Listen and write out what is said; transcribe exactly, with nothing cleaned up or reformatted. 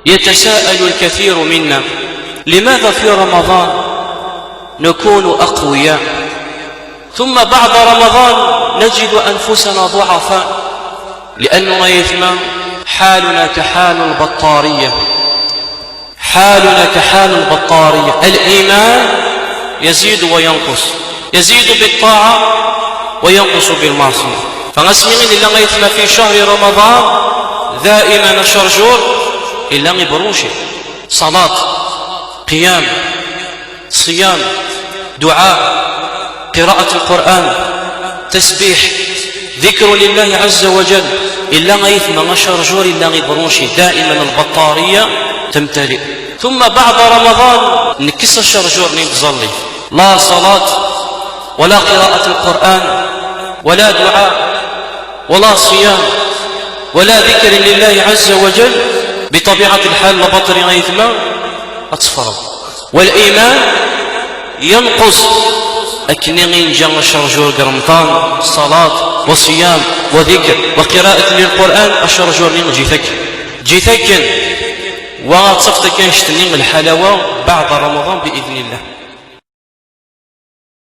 يتساءل الكثير منا: لماذا في رمضان نكون أقوياء، ثم بعد رمضان نجد أنفسنا ضعفاء؟ لأنه يثمن حالنا كحال البطارية، حالنا كحال البطارية. الإيمان يزيد وينقص، يزيد بالطاعة وينقص بالمعصية. فغسمين إلا غيثما في شهر رمضان دائما الشرجور إلا غيبروشي: صلاة، قيام، صيام، دعاء، قراءة القرآن، تسبيح، ذكر لله عز وجل. إلا غيثما الشرجور إلا غيبروشي، دائما البطارية تمتلئ. ثم بعد رمضان نكس الشرجور نين تزلي: لا صلاة، ولا قراءة القرآن، ولا دعاء، ولا صيام، ولا ذكر لله عز وجل. بطبيعة الحال لبطري غيثما أتصفر. والإيمان ينقص. أكني غين جا الشرجور رمضان، صلاة وصيام وذكر وقراءة للقرآن، الشرجور نين جيتك، جيتك. وتصفتك كان شتني الحلاوة بعد رمضان بإذن الله.